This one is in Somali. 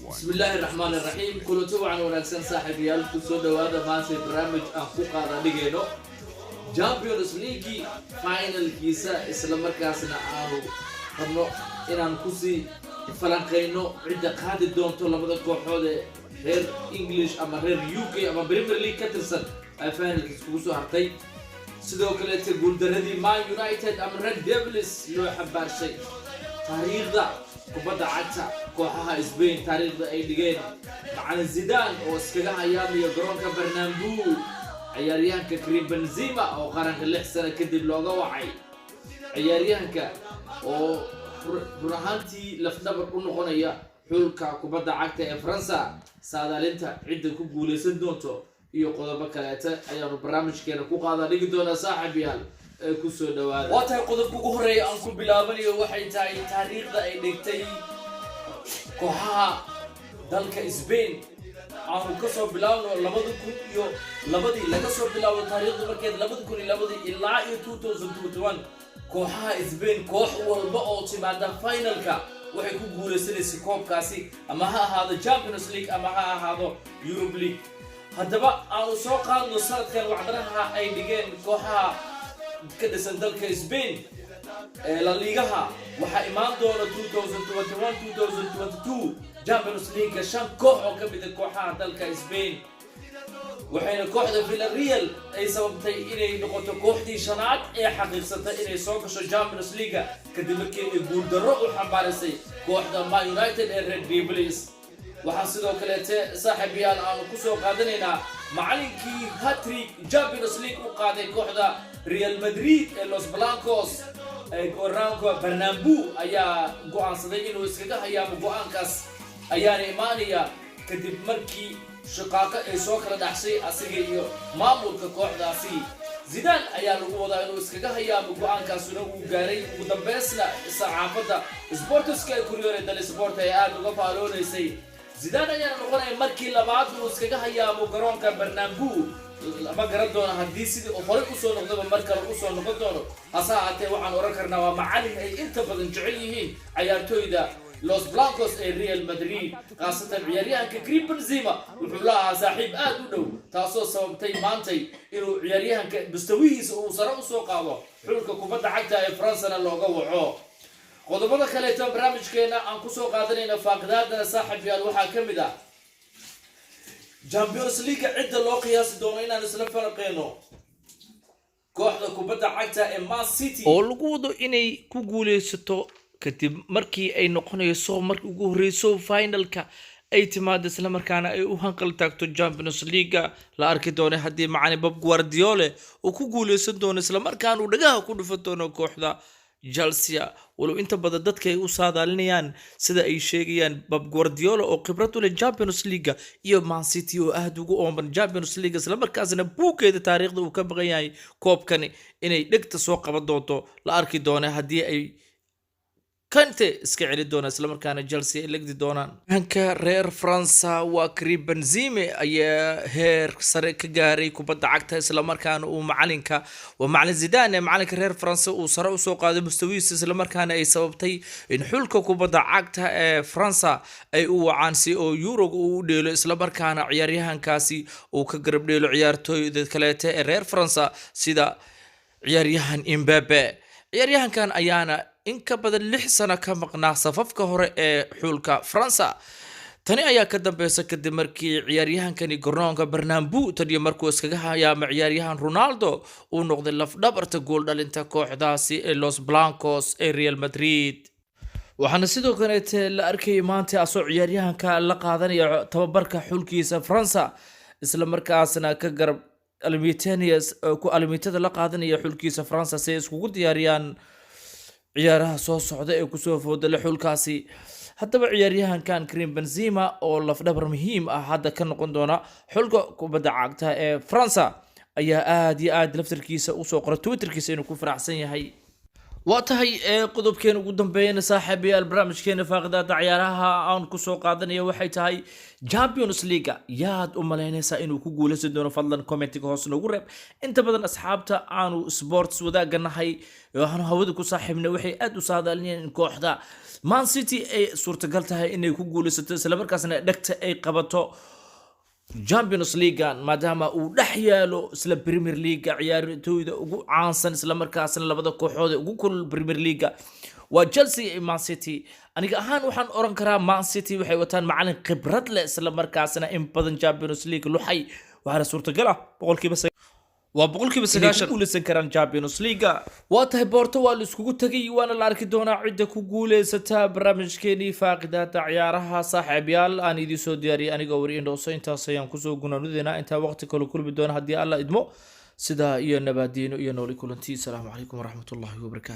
Bismillaahi raxmaani raxiim. Kulanti wacan wanaagsan, saaxiibayaal. Kusoo dhawaada maanta barnaamij aan ku qaada dhigayno Champions League finalkiisa, isla markaasna aanu rabno inaan kusii falanqeyno cidda qaadi doonto labada kooxood ee reer English ama reer UK ama Premier League ka tirsan ay finalkiis kugu soo hartay. Sidoo kaleeta, guuldaradii Man United ama Red Devils loo xambaarshay, taariikhda kubadda cagta kooxaha Spain, taariikhda ay dhigeen, macalin Zidane oo iskaga hayaamaya garoonka Bernabeu, ciyaaryahanka Karim Benzema oo qaranka 6 sano kadib looga wacay, ciyaaryahanka oo run ahaantii lafdhabar u noqonaya xulka kubadda cagta ee Faransa, saadaalinta cidda ku guuleysan doonto iyo qodobo kaleeta ayaanu barnaamijkeena ku qaada dhigi doonaa, saaxiib yaal ee kusoo dhawaada. Waa tahay, qodobka ugu horreeya aan ku bilaabanayo waxay tahay taariikhda ay dhigtay kooxaha dalka Spain. Aanu kasoo bilaabno 2002-dii, laga soo bilaabo taariikhdu markeed 2002-dii ilaa iyo 2021, kooxaha Spain koox walba oo timaada finalka waxay ku guuleysanaysay koobkaasi, ama ha ahaado Champions League ama ha ahaado Europe League. Haddaba aanu soo qaadno sanadkan wacdaraha ay dhigeen kooxaha ka dhisan dalka Spain ee La Ligaha. Waxaa imaan doona 2021-2022 Champions League shan koox oo ka mid a kooxaha dalka Spain, waxayna kooxda Villarreal ay sababtay inay noqoto kooxdii shanaad ee xaqiiqsatay inay soo gasho Champions League, kadib markii ay guuldarro u xambaarisay kooxda Man United ee Red Devils. Waxaa sidoo kaleete, saaxiibayaal, aanu kusoo qaadanaynaa macalinkii hat-trick Champions League u qaaday kooxda Real Madrid ee Los Blancos ee garoonka Bernabeu ayaa go'aansaday inuu iskaga hayaamo. Go'aankaas ayaana imaanaya kadib markii shaqaaqo ay soo kala dhaxshay asiga iyo maamulka kooxdaasi. Zidane ayaa lagu wadaa inuu iskaga hayaamo, go'aankaasuna uu gaaray. Ugu dambeysna saxaafadda sportiska ee Corriere dello Sport ay aada uga faaloonaysay. Zidane ayaana noqonaya markii labaad uu iskaga hayaamo garoonka Bernabeu. Lama garan doono haddii sidii uu horey usoo noqdaba mar kale usoo noqon doono. Hase ahaatee, waxaan oran karnaa waa macalin ay inta badan jecel yihiin cayaartooyda Los Blancos ee Real Madrid, khaasatan ciyaaryahanka Karim Benzema. Wuxuu la ahaa saaxiib aad u dhow, taasoo sababtay maantay inuu ciyaaryahanka mustawihiisa uu sare usoo qaado, xulka kubadda cagta ee Faransana looga waco. Qodobada kaleeto barnaamijkeena aan kusoo qaadanayna faaqidaadana, saaxiib yaal, waxaa ka mid ah Champions League cidda loo qiyaasi doono inaan isla faraqeyno kooxda kubadda cagta ee Man City oo lagu wado inay ku guuleysato, kadib markii ay noqonayso markii ugu horeyso finalka ay timaado, islamarkaana ay u hanqal taagto Champions League. La arki doono haddii macalin Pep Guardiola uu ku guuleysan doono, islamarkaana uu dhagaha ku dhufan doono kooxda Chelsea, walow inta badan dadka ay u saadaalinayaan sida ay sheegayaan Pep Guardiola oo khibrad u leh Champions League iyo Man City oo aad ugu ooman Champions League, islamarkaasna buuggeeda taariikhda uu ka baqan yahay koobkani inay dhegta soo qaban doonto. La arki doono haddii ay Kante iska celi doona, islamarkaana Chelsea ay legdi doonaan. Hanka reer Faransa waa Karim Benzema ayaa heer sare ka gaaray kubadda cagta, islamarkaana uu macalinka, waa macalin Zidane, macalinka reer Faransa, uu sare usoo qaaday mustawihiisa, islamarkaana ay sababtay in xulka kubadda cagta ee Faransa ay u wacaan si oo Euroga uu u dheelo, islamarkaana ciyaaryahankaasi uu ka garab dheelo ciyaartooyda kaleete ee reer Faransa sida ciyaaryahan Mbappe. Ciyaaryahankan ayaana in ka badan 6 sano ka maqnaa safafka hore ee xulka Faransa. Tani ayaa ka dambeysa kadib markii ciyaaryahankani garoonka Bernabeu taniyo markuu iskaga hayaama ciyaaryahan Ronaldo uu noqday lafdhabarta gool dhalinta kooxdaasi ee Los Blancos ee Real Madrid. Waxaana sidoo kaleete la arkayay maanta asoo ciyaaryahanka la qaadanaya tababarka xulkiisa Faransa, isla markaasna ka garab almitanias ku almitada la qaadanaya xulkiisa Faransa si ay iskugu diyaariyaan ciyaaraha soo socda ee kusoo foodala xulkaasi. Haddaba ciyaaryahankan Karim Benzema oo lafdhabar muhiim ah hadda ka noqon doona xulka kubadda cagta ee Faransa ayaa aada iyo aada laftarkiisa usoo qoray Twitterkiisa inuu ku faraxsan yahay. Waa tahay ee qodobkeena ugu dambeeyana, saaxiibayaal, barnaamijkeena faaqidaada ciyaaraha aan kusoo qaadanaya waxay tahay Champions League yaad u malaynaysaa inuu ku guuleysan doono? Fadlan commentiga hoos noogu reeb. Inta badan asxaabta aanu sports wadaagga nahay oo aanu hawada ku saaxiibnay waxay aad u saadaalinayaan in kooxda Man City ay suurtagal tahay inay ku guuleysato, islamarkaasna dhegta ay qabato Champions League, maadaama uu dhex yaalo isla Premier League ciyaartooyda ugu caansan, islamarkaasna labada kooxood ee ugu kulul Premier League waa Chelsea iyo Man City. Aniga ahaan waxaan oran karaa Man City waxay wataan macalin khibrad leh, islamarkaasna in badan Champions League luxay, waxaana suurtagal ah boqolkiiba waa 90% ku guuleysan karaan Champions League. Waa tahay, Porto waa la iskugu tegay, waana la arki doonaa cidda ku guuleysata. Barnaamijkeenii faaqidaada ciyaaraha, saaxiibyaal, aan idiin soo diyaariyay anigoo wari indhooso, intaas ayaan kusoo gunanudeynaa. Intaa waqti kale kulmi doona haddii Alla idmo, sidaa iyo nabaadiino iyo nooli kulanti. Asalaamu calaykum waraxmatullaahi wabarakaatu.